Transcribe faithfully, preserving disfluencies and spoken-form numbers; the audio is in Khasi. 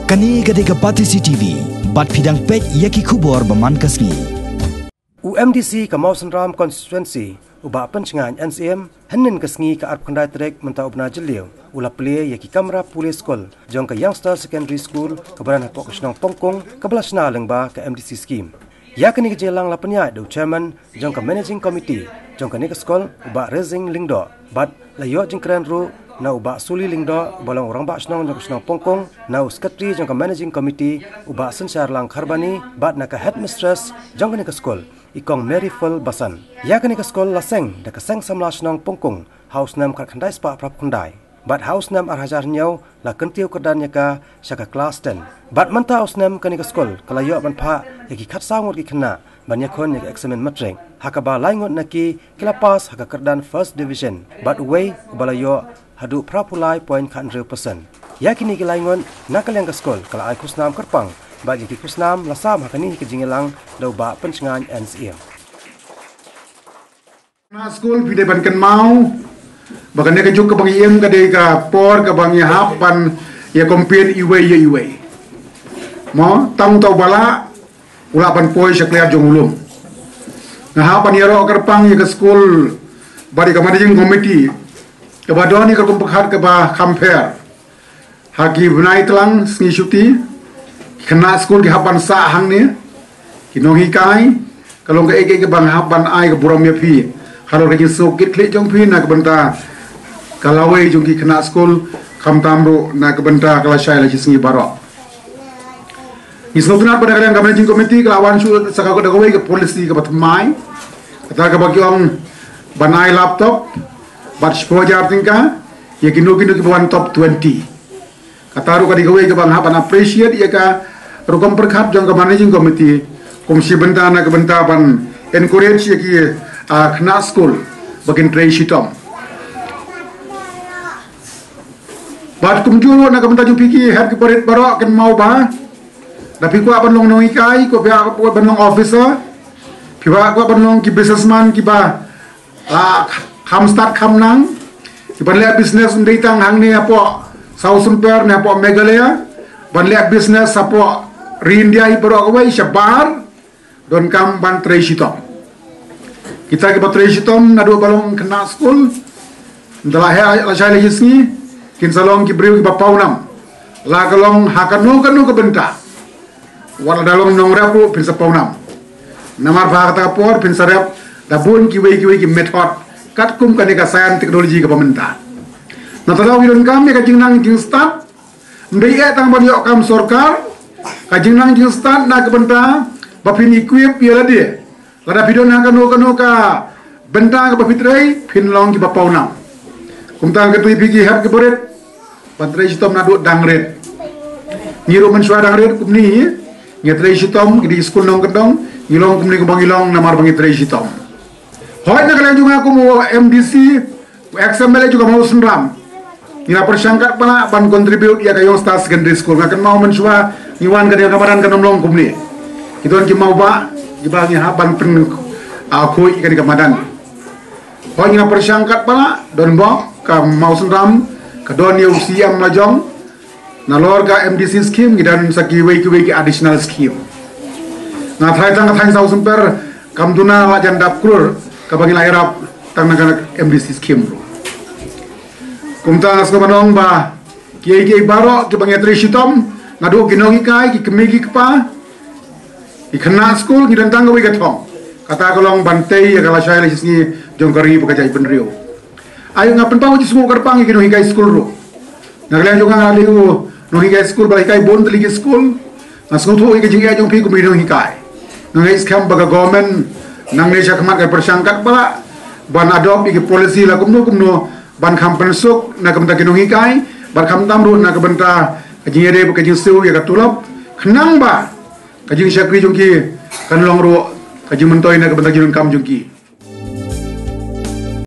Kane ka dei ka Batesi T V, bad phi dang peit ïa ki khubor ba man ka sngi. U M D C ka Mawsynram Constituency, u Bah Pynshngaiñ N Syiem, hynnin ka sngi ka arphew khyndai tarik mynta u bnai Jylliew, u la plie ïa ki kamra pule skul jong ka Youngster Secondary School kaba don hapoh ka shnong Pongkung kaba la shna lyngba ka M D C scheme. Ïa kane ka jingïalang la pynïaid da u chairman jong ka managing committee jong kane ka skul, u Bah Resing Lyngdoh, bad la ïoh jingkren ruh na u Bah Suli Lyngdoh uba long u rangbah shnong jong ka shnong Pongkung, na u secretary jong ka managing committee, u Bah Synshar Lang Kharbani, bad na ka headmistress jong kane ka skul, i Kong Mary Full Basan. Ïa kane ka skul la seng da ka seng samla shnong Pongkung ha u snem khatkhyndai spah phraphew khyndai, bad ha u snem ar hajar hynñiew la kyntiew kyrdan ïa ka sha ka klas ten. Bad mynta u snem kane ka skul ka la ïoh ban phah ïa ki khatsaw ngut ki khynnah ban ïakhun ïa ka eksamin matrik, ha kaba lai ngut na ki ki la pass ha ka kyrdan first division, bad uwei uba la ïoh haduh phraphew lai point khathynriew percent. Ïa kine ki lai ngut na ka liang ka skul ka la ai khusnam kyrpang, bad ïa ki khusnam la sam ha kane ka jingïalang da u Bah Pynshngaiñ N Syiem. Khynnah skul, phi dei ban kynmaw ba kane ka juk kaba ngi im ka dei ka por kaba ngi hap ban ïa compete iwei ïa iwei. Mo, tang uta uba lah u lah ban poi sha kliar jong u lum. Nga hap ban ïaroh kyrpang ïa ka skul bad ïa ka managing committee kaba don ïa ka rukom pyrkhat kaba kham pher. Ha ki bnai tlang sngi shuti, ki khynnah skul ki hap ban sah hangne, ki nonghikai, ka long kaei kaei kaba nga hap ban ai ka burom ïa phi halor ka jingsngewkit khlieh jong phi na ka bynta ka lawei jong ki khynnah skul, khamtam ruh na ka bynta ka lashai lashisngi baroh. Ngi sngewtynnat ba na ka liang ka managing committee ka la wan shuh sa ka, da kawei ka policy kaba thymmai, kata kaba ki ong ban ai laptop bad shiphew hajar tyngka ïa kino kino kiba wan top twenty. Kata ruh ka dei kawei kaba nga hap ban appreciate ïa ka rukom pyrkhat jong ka managing committee, kum shi bynta na ka bynta ban encourage ïa ki, ah, khynnah skul ba kin trei shitom. Bad kumjuh ruh na ka bynta jong phi ki hep ki barit baroh, kynmaw ba da phi kwah ban long nonghikai, kwah ban long officer, phi kwah ban long ki businessman kiba, ah, kham stad kham nang, ki ban leh business ym dei tang hangne hapoh South Sumper ne hapoh Meghalaya, ban leh business hapoh ri India hi baroh kawei shabar, donkam ban trei shitom. Kita kiba trei shitom naduh ba long khynnah skul, ynda la heh lashai lashisngi, kin sa long ki briew kiba pawnam. La ka long ha kano kano ka bynta. Wat la da long nongrep ruh phin sa pawnam. Namar ba ha kata ka por phin sa rep da bun kiwei kiwei ki method katkum kane ka science technology kaba mynta. Na tang ba ngi donkam ïa ka jingnang jingstad, ym dei eh tang ban ïoh kam sorkar, ka jingnang jingstad na ka bynta ba phin equip ïa lade. Lada phi don ha kano kano ka bynta kaba phi trei, phin long kiba pawnam. Kumta nga kyntu ïa phi ki hep ki barit ban trei shitom naduh dang rit. Ngi ruh mynshuwa dang rit kumne, ngi trei shitom, ngi dei skul nongkyndong, ngi long kumne kumba ngi long namar ba ngi trei shitom. Hooid, na ka liang jong nga kum u M D C, u ex M L A jong ka Mawsynram, ngi la pyrshang katba lah ban contribute ïa ka Youngster Secondary School. Nga kynmaw mynshuwa ngi wan kane ka madan kan ym long kumne. Ki don ki mawbah kiba ngi hap ban pyn, ah, khuid ïa kane ka madan. Hooid, ngi la pyrshang katba lah, donbok ka Mawsynram ka don ïa u C M lajong. Nalor ka M D C scheme ngi don sa kiwei kiwei ki additional scheme. Nga tharai tang ka thaiñ South Sumper kam duna la jan dap klur kaba ngi la ïarap tang na ka M D C scheme ruh. Kumta nga sngewbha ban ong ba kiei kiei baroh kiba ngi trei shitom, naduh ki nonghikai, ki kmie ki kpa, ki khynnah skul, ngi don tang kawei ka thong. Kata ka long ban tei ïa ka lashai lashisngi jong ka ri bad ka jaitbynriew. Ai nga pynpaw ka jingsngew kyrpang ïa ki nonghikai skul ruh. Na ka liang jong nga, nga dei u nonghikai skul ba la hikai bun tylli ki skul. Nga sngewthuh ïa ka jingeh jong phi kum ki nonghikai. Nga ngeit skhem ba ka government nangne shakhmat kan pyrshang katba lah ban adopt ïa ki policy la kumno kumno ban kham pynsuk na ka bynta ki nonghikai bad khamtam ruh na ka bynta ka jingïadei bad ka jingsiew ïa ka tulop, khnang ba ka jingshakri jong ki kan long ruh ka jingmyntoi na ka bynta ka jingdonkam jong ki.